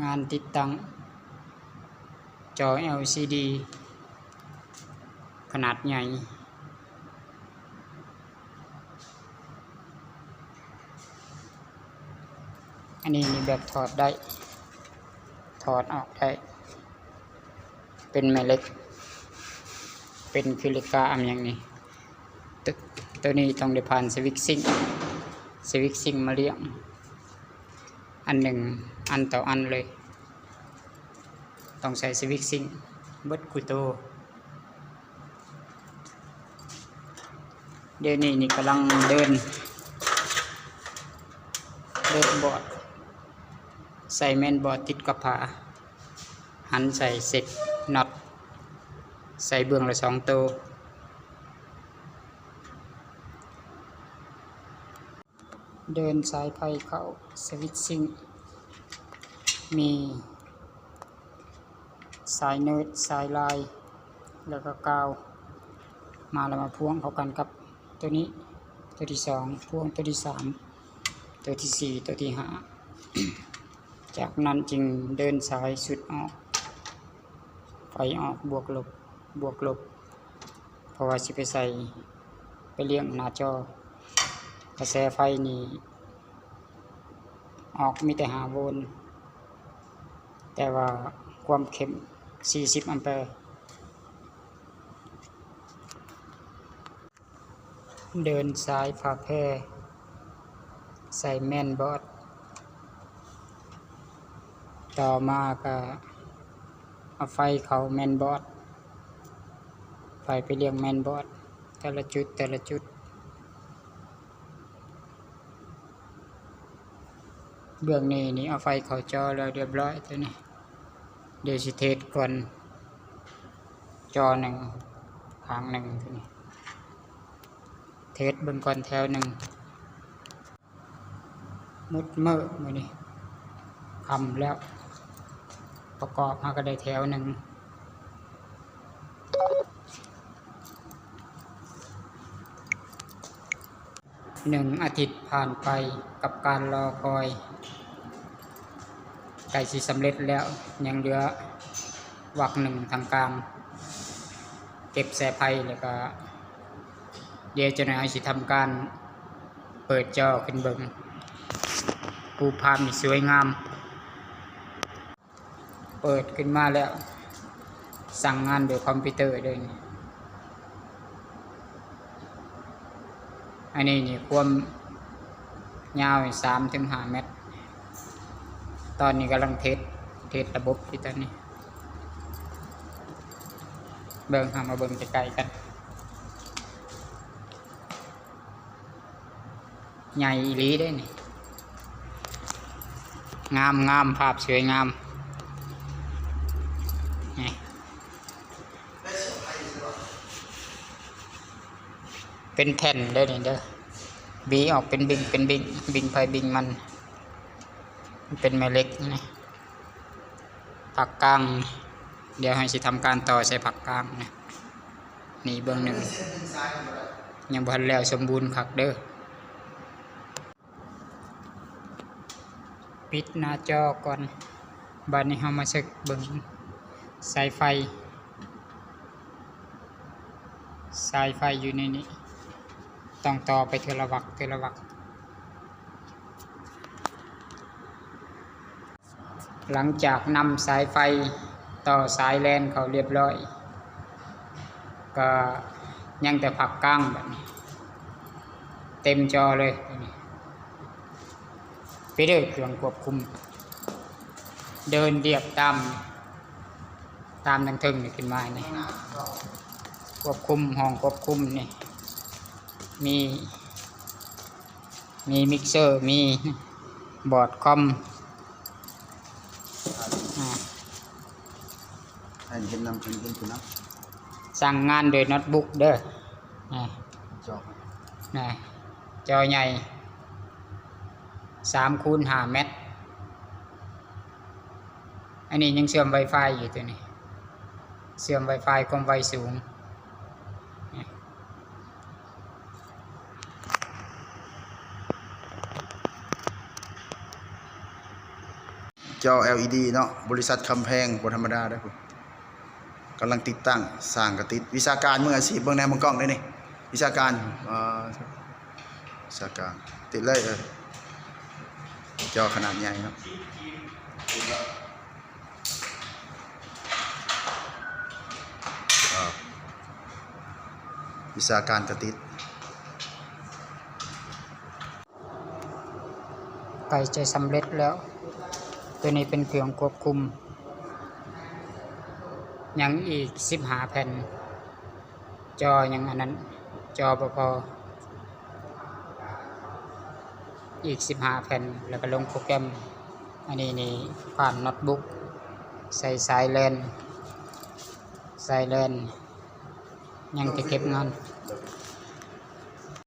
ງານຕິດຕັ້ງຈໍແອລຊີດີຂະໜາດໃຫຍ່. ອັນນີ້ມີແບບຖອດໄດ້ ຖອດອອກໄດ້ ເປັນແມ່ເຫຼັກ ເປັນຄືເຫຼັກກາມຫຍັງນີ້. ໂຕ ໂຕນີ້ຕ້ອງໄດ້ຜ່ານສະວິດຊິງ ສະວິດຊິງມາລ້ຽງ ອັນໜຶ່ງອັນຕໍ່ອັນເລີຍ ຕ້ອງໃຊ້ສະວິດຊິງເບິດຄູ່ໂຕ. ດຽວນີ້ນີ້ກຳລັງເດີນ ເດີນບອດ ໃສ່ແມ່ນບອດຕິດກັບຝາ ຫັນໃສ່ເຊັກນັອດ ໃສ່ເບື້ອງລະສອງໂຕ. ເດີນສາຍໄຟເຂົ້າສະວິດຊິງ ມີສາຍເນີດ ສາຍລາຍ ແລ້ວກໍກາວ ມາແລ້ວມາພວງເຂົ້າກັນກັບໂຕນີ້ ໂຕທີສອງ ພວງໂຕທີສາມ ໂຕທີສີ່ ໂຕທີຫ້າ ຈາກນັ້ນຈຶ່ງເດີນສາຍຊຸດອອກ ໄຟອອກບວກລົບ ບວກລົບ ເພາະວ່າຊິໄປໃສ່ ໄປລ້ຽງໜ້າຈໍ. ກະແສໄຟນີ້ອອກມີແຕ່ຫ້າໂວນ ແຕ່ວ່າຄວາມເຂັ້ມສີ່ສິບອຳແປ. ເດີນສາຍຜ້າແພໃສ່ແມ່ນບອດ. ຕໍ່ມາກະເອົາໄຟເຂົ້າແມ່ນບອດ ໄຟໄປລ້ຽງແມ່ນບອດ ແຕ່ລະຈຸດ ແຕ່ລະຈຸດ. ເບື້ອງນີ້ນີ້ເອົາໄຟເຂົ້າຈໍແລ້ວຮຽບຮ້ອຍໂຕນີ້. ດຽວຊິເທສກ່ອນ ຈໍໜຶ່ງ ຂ້າງໜຶ່ງໂຕນີ້ ເທສເບິ່ງກ່ອນແຖວໜຶ່ງ. ໝົດມື້ມື້ນີ້ ຄ່ຳແລ້ວ ປະກອບຫາກະໄດ້ແຖວໜຶ່ງ. ໜຶ່ງອາທິດຜ່ານໄປກັບການລໍຄອຍ ໃກ້ຊິສຳເລັດແລ້ວ ຍັງເຫຼືອວັກໜຶ່ງທາງກາງ ເກັບສາຍໄຟ ແລ້ວກະ ດຽວເຈົ້າໜ້າທີ່ຊິທຳການເປີດຈໍຂຶ້ນເບິ່ງ. ຮູບພາບນີ້ສວຍງາມ. ເປີດຂຶ້ນມາແລ້ວ ສັ່ງງານໂດຍຄອມພິວເຕີເດີນີ້. ອັນນີ້ນີ້ຄວາມຍາວນີ້ສາມເຖິງຫ້າແມັດ. ຕອນນີ້ກຳລັງເທສ ເທສລະບົບຢູ່ຕອນນີ້. ເບິ່ງ ເຮົາມາເບິ່ງໃກ້ໆກັນ. ໃຫຍ່ອີ່ຫຼີເດ້ນີ້. ງາມໆ ພາບສວຍງາມ. ນີ້ ເປັນແຜ່ນເດີນີ້ເດີ. ບີອອກເປັນບິງ ເປັນບິງ ບິງໃຜບິງມັນ. ເປັນແມ່ເຫຼັກນີ້. ພາກກາງ ດຽວເຮົາຊິທຳການຕໍ່ໃສ່ພາກກາງນະ. ນີ້ເບື້ອງໜຶ່ງ ຍັງບໍ່ທັນແລ້ວສົມບູນຄັກເດີ. ປິດໜ້າຈໍກ່ອນ. ບາດນີ້ເຮົາມາເຊັກເບິ່ງສາຍໄຟ. ສາຍໄຟຢູ່ໃນນີ້ ຕ້ອງຕໍ່ໄປເທື່ອລະວັກ ເທື່ອລະວັກ. ຫຼັງຈາກນຳສາຍໄຟຕໍ່ສາຍແລນເຂົ້າລຽບຮ້ອຍ ກໍຍັງແຕ່ພາກກາງ ບາດນີ້ເຕັມຈໍເລີຍ. ໄປເດີ ເຄື່ອງຄວບຄຸມ ເດີນລຽບຕາມ ຕາມທາງເທິງນີ້ຂຶ້ນມານີ້ ຄວບຄຸມ ຫ້ອງຄວບຄຸມນີ້ ມີ ມີມິກເຊີ ມີບອດຄອມ ອ່າ ໃຫ້ເຫັນນຳ ເຫັນເປັນຜູ້ນຳ ສັ່ງງານໂດຍໂນ້ດບຸກເດີ. ອ່າ ຈໍ ນະ ຈໍໃຫຍ່ ສາມຄູນຫ້າແມັດ. ອັນນີ້ຍັງເຊື່ອມໄວຟາຍຢູ່ ໂຕນີ້ເຊື່ອມໄວຟາຍຄວາມໄວສູງ. ຈໍ ແອລອີດີ ເນາະ, ບໍລິສັດຄຳແພງ ບໍ່ທຳມະດາເດ້ ກຳລັງຕິດຕັ້ງ, ຊ່າງກໍຕິດ. ວິຊາການມືອາຊີບ, ເບິ່ງແດ່ ເບິ່ງກ້ອງໄດ້ນີ້, ວິຊາການ ເອີ ວິຊາການ ຕິດເລີຍ. ເອີ ຈໍຂະໜາດໃຫຍ່ເນາະ. ວິຊາການກະຕິດ ໃກ້ຈະສຳເລັດແລ້ວ. ໂຕນີ້ເປັນເຄື່ອງຄວບຄຸມ, ຍັງອີກສິບຫ້າແຜ່ນ. ຈໍຍັງອັນນັ້ນ, ຈໍບໍ່ພໍ, ອີກສິບຫ້າແຜ່ນ ແລ້ວກໍລົງໂປຣແກຣມ. ອັນນີ້ນີ້ຜ່ານໂນ້ດບຸກ ໃສ່ສາຍແລນ, ສາຍແລນ ຍັງຈະເກັບງານ.